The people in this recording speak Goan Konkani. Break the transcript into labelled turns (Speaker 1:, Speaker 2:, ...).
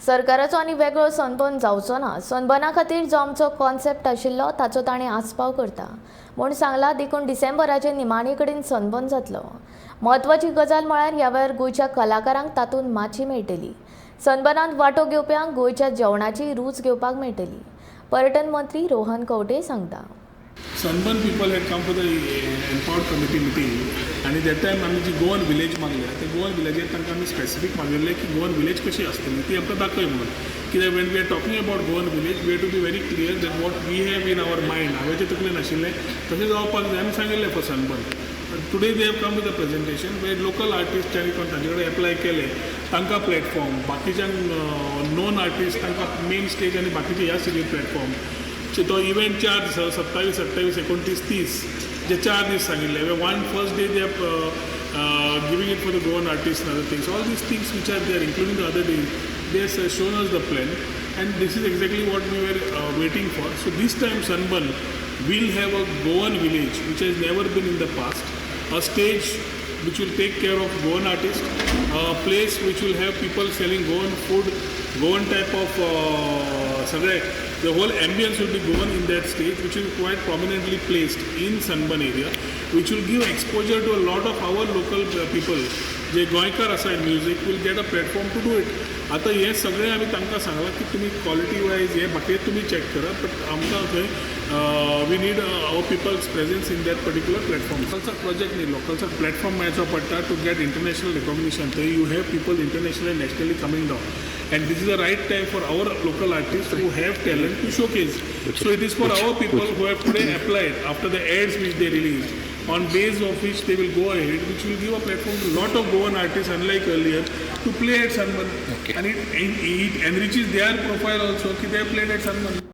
Speaker 1: सरकाराचो आनी वेगळो सनबर्न जावचो ना. सनबर्ना खातीर जो आमचो कॉन्सेप्ट आशिल्लो ताचो ताणें आस्पाव करता म्हूण सांगला. देखून डिसेंबराचे निमाणे कडेन सनबर्न जातलो. म्हत्वाची गजाल म्हळ्यार ह्या वेळार गोंयच्या कलाकारांक तातूंत माची मेळटली. सनबर्नांत वांटो घेवप्यांक गोंयच्या जेवणाची रूच घेवपाक मेळटली, पर्यटन मंत्री रोहन खंवटे सांगता.
Speaker 2: Sunburn people had come for the empowered committee meeting आनी that time आमी जी गोवन विलेज मागल्या, ते गोवन विलेजीर तांकां आमी स्पेसिफीक मागिल्लें की गोवन विलेज कशी आसतली ती आमकां दाखय म्हणून. कित्याक when we are talking about Goan village, we have to be very clear that what we have in our mind, हांवें जें तकलेन आशिल्लें तशें जावपाक जाय आमी सांगिल्लें for Sunburn. Today they have come with a presentation where local artist ज्यांनी कोण तांचे कडेन एप्लाय केले तांकां प्लॅटफॉर्म, बाकीच्यांक नोन आर्टिस्ट तांकां मेन स्टेज आनी बाकीचे ह्या स्टेजीर प्लॅटफॉर्म. तो इव्हेंट 4 दीस, 27, 28, 29, 30, जे 4 दीस सांगिल्ले. One first day they are giving it for the Goan artist and other things. All these things which are there, including the other days, they have shown us the plan and this is exactly what we were waiting for. So this time Sunburn will have a Goan village which has never been in the past, a stage which will take care of Goan artists, a place which will have people selling Goan food, Goan type of सगळे, the whole ambience will be Goan in that stage, which is quite prominently placed in Sunburn area, which will give exposure to a lot of our local people. जे गोंयकार आसा in music will get a platform to do it. आतां हें सगळें आमी तांकां सांगलां की तुमी क्वॉलिटी वायज हें बाकी तुमी चॅक करा, बट आमकां थंय we need our people's presence in that particular platform. लोकल्साक project न्ही, लोकल्साक प्लॅटफॉर्म मेळचो पडटा टू गेट इंटरनॅशनल रिकॉग्निशन. थंय you have people international and nationally coming down and this is the right time for our local artists who have talent to showcase. So it is for our people who have today applied after the ads which they released, on base of which they will go ahead, which will give a platform to lot of Goan artists, unlike earlier, to play at Sunburn. And it enriches their profile also, ki they have played at Sunburn.